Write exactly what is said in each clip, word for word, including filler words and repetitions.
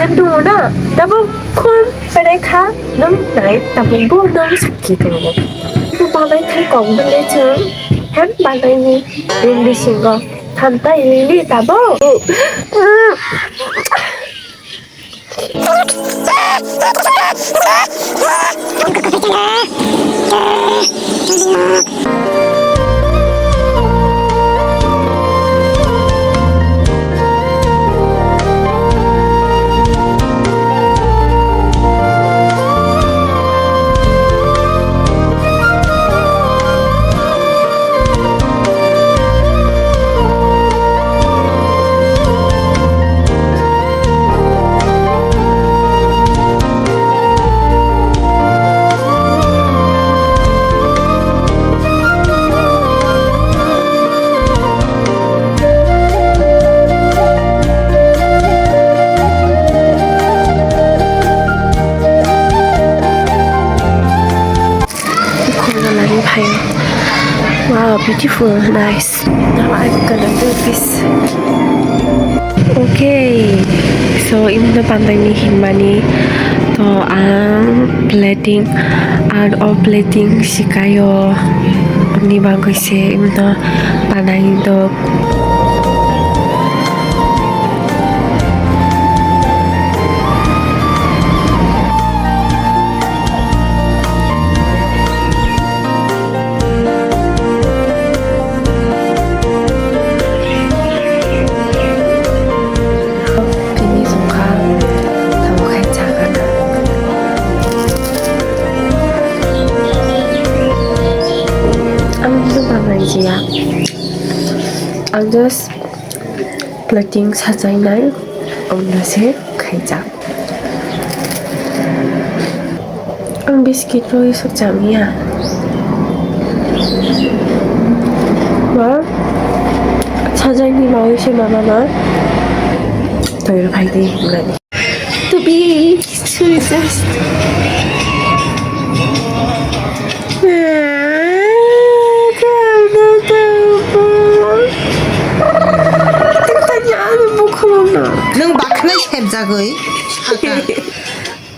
Jeng tongo na, tabuk khum pere kha, nung nai, tabuk bo nung sakhi tongo. Bo balai khai kok bele chwng. Hem banaini ring bisingo thantai ringdi tabo. Khumna lani phaio. Wow, beautiful, nice. Now I'm gonna do this. Okay, so imno pandaini hinmani to ang plating, art of plating sikayo. Ni bagwi se imno panai do. Bini songkha tamo khai chakana. Ang no banai jia. Ang just plating sachainai, omno se khaijak. Ang biscuit rwi sok chamiya. Ma, sajaini bawi se mama no. Toiro khai di, mani. To be serious. Nwng bakhnai sepjagwi saka.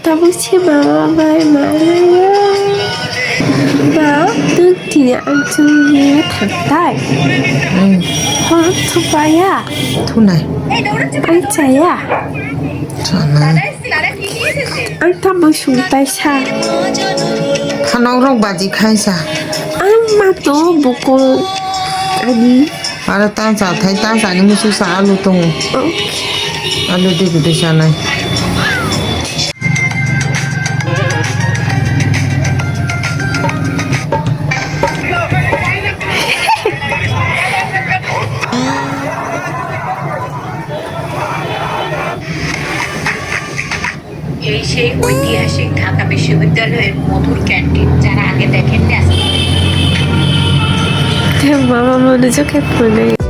Tabuk se mama bai ma laiya. Ba, nwng tini ang chwngni thangtai. Hmm. Hor thupaya. Thunai. Ang chaya. Chanai. Ang tamo sungtai sa. Phanok rok baji khai sa. Ang ma to bokol ani. Aro ta cha thai, ta cha ni musu sa alu tongo. Okay. Alu de gude chanai. এই সেই ঐতিহাসিক ঢাকা বিশ্ববিদ্যালয়ের মধুর ক্যান্টিন, যারা আগে দেখেননি আজকে। Mama, mano joke pone.